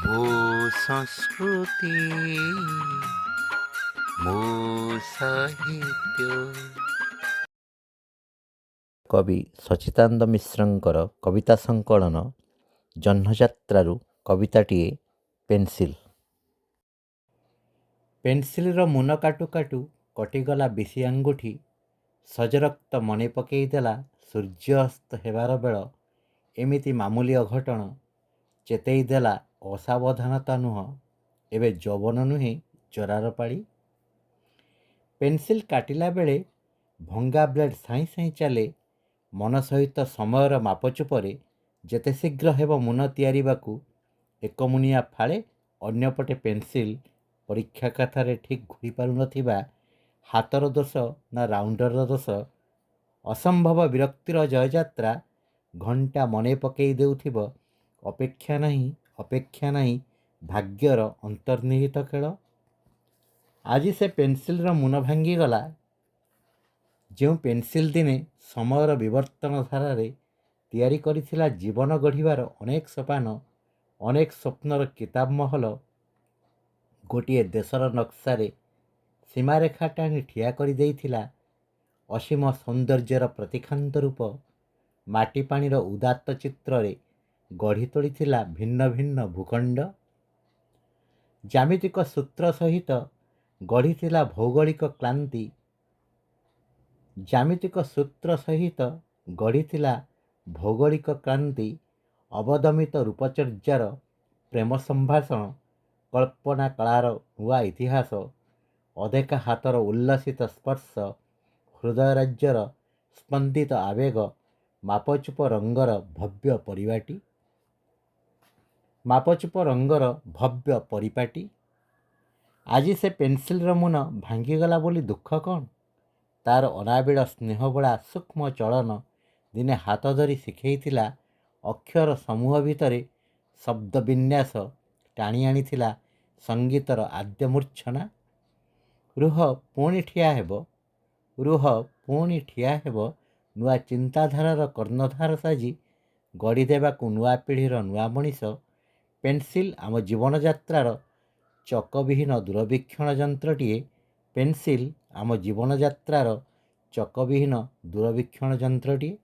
ମୋ ସଂସ୍କୃତି, ମୋ ସାହିତ୍ୟ। କବି ସଚ୍ଚିଦାନନ୍ଦ ମିଶ୍ରଙ୍କର କବିତା ସଂକଳନ ଜହ୍ନଯାତ୍ରାରୁ କବିତାଟିଏ ପେନସିଲ୍। ପେନସିଲ୍ର ମୁନ କାଟୁ କାଟୁ କଟିଗଲା ବିଶି ଆଙ୍ଗୁଠି, ସଜରକ୍ତ ମନେ ପକେଇଦେଲା ସୂର୍ଯ୍ୟ ଅସ୍ତ ହେବାର ବେଳ। ଏମିତି ମାମୁଲି ଅଘଟଣ ଚେତେଇ ଦେଲା ଅସାବଧାନତା ନୁହଁ, ଏବେ ଯୌବନ ନୁହେଁ ଜରାର ପାଳି। ପେନସିଲ୍ କାଟିଲା ବେଳେ ଭଙ୍ଗା ବ୍ଲେଡ଼ ସାଇଁ ସାଇଁ ଚାଲେ ମନ ସହିତ ସମୟର ମାପଚୁପରେ, ଯେତେ ଶୀଘ୍ର ହେବ ମୁନ ତିଆରିବାକୁ ଏକମୁନିଆ ଫାଳେ। ଅନ୍ୟପଟେ ପେନସିଲ୍ ପରୀକ୍ଷା ଖାତାରେ ଠିକ୍ ଘୂରି ପାରୁନଥିବା ହାତର ଦୋଷ ନା ରାଉଣ୍ଡରର ଦୋଷ? ଅସମ୍ଭବ ବିରକ୍ତିର ଜୟଯାତ୍ରା ଘଣ୍ଟା ମନେ ପକେଇ ଦେଉଥିବ ଅପେକ୍ଷା ନାହିଁ, ଅପେକ୍ଷା ନାହିଁ, ଭାଗ୍ୟର ଅନ୍ତର୍ନିହିତ ଖେଳ। ଆଜି ସେ ପେନସିଲ୍ର ମୁନ ଭାଙ୍ଗିଗଲା, ଯେଉଁ ପେନସିଲ୍ ଦିନେ ସମୟର ବିବର୍ତ୍ତନ ଧାରାରେ ତିଆରି କରିଥିଲା ଜୀବନ ଗଢ଼ିବାର ଅନେକ ସୋପାନ, ଅନେକ ସ୍ୱପ୍ନର କିତାବ ମହଲ, ଗୋଟିଏ ଦେଶର ନକ୍ସାରେ ସୀମାରେଖା ଟାଣି ଠିଆ କରିଦେଇଥିଲା ଅସୀମ ସୌନ୍ଦର୍ଯ୍ୟର ପ୍ରତିକାନ୍ତ ରୂପ, ମାଟି ପାଣିର ଉଦାତ୍ତ ଚିତ୍ରରେ ଗଢ଼ି ତୋଳିଥିଲା ଭିନ୍ନ ଭିନ୍ନ ଭୂଖଣ୍ଡ, ଜ୍ୟାମିତିକ ସୂତ୍ର ସହିତ ଗଢ଼ିଥିଲା ଭୌଗୋଳିକ କ୍ରାନ୍ତି, ଜ୍ୟାମିତିକ ସୂତ୍ର ସହିତ ଗଢ଼ିଥିଲା ଭୌଗୋଳିକ କ୍ରାନ୍ତି, ଅବଦମିତ ରୂପଚର୍ଯ୍ୟାର ପ୍ରେମ ସମ୍ଭାଷଣ, କଳ୍ପନା କଳାର ନୂଆ ଇତିହାସ, ଅଦେଖା ହାତର ଉଲ୍ଲସିତ ସ୍ପର୍ଶ, ହୃଦୟ ରାଜ୍ୟର ସ୍ପନ୍ଦିତ ଆବେଗ, ମାପଚୁପ ରଙ୍ଗର ଭବ୍ୟ ପରିପାଟୀ, ମାପଚୁପ ରଙ୍ଗର ଭବ୍ୟ ପରିପାଟୀ। ଆଜି ସେ ପେନସିଲ୍ର ମୁନ ଭାଙ୍ଗିଗଲା ବୋଲି ଦୁଃଖ କ'ଣ? ତା'ର ଅନାବିଳ ସ୍ନେହବୋଳା ସୂକ୍ଷ୍ମ ଚଳନ ଦିନେ ହାତ ଧରି ଶିଖେଇଥିଲା ଅକ୍ଷର ସମୂହ ଭିତରେ ଶବ୍ଦ ବିନ୍ୟାସ, ଟାଣି ଆଣିଥିଲା ସଙ୍ଗୀତର ଆଦ୍ୟ ମୂର୍ଚ୍ଛନା। ରୁହ, ପୁଣି ଠିଆ ହେବ, ରୁହ, ପୁଣି ଠିଆ ହେବ ନୂଆ ଚିନ୍ତାଧାରାର କର୍ଣ୍ଣଧାର ସାଜି ଗଢ଼ିଦେବାକୁ ନୂଆ ପିଢ଼ିର ନୂଆ ମଣିଷ। ପେନସିଲ୍ ଆମ ଜୀବନଯାତ୍ରାର ଚକବିହୀନ ଦୂରବୀକ୍ଷଣ ଯନ୍ତ୍ରଟିଏ। ପେନସିଲ୍ ଆମ ଜୀବନଯାତ୍ରାର ଚକବିହୀନ ଦୂରବୀକ୍ଷଣ ଯନ୍ତ୍ରଟିଏ।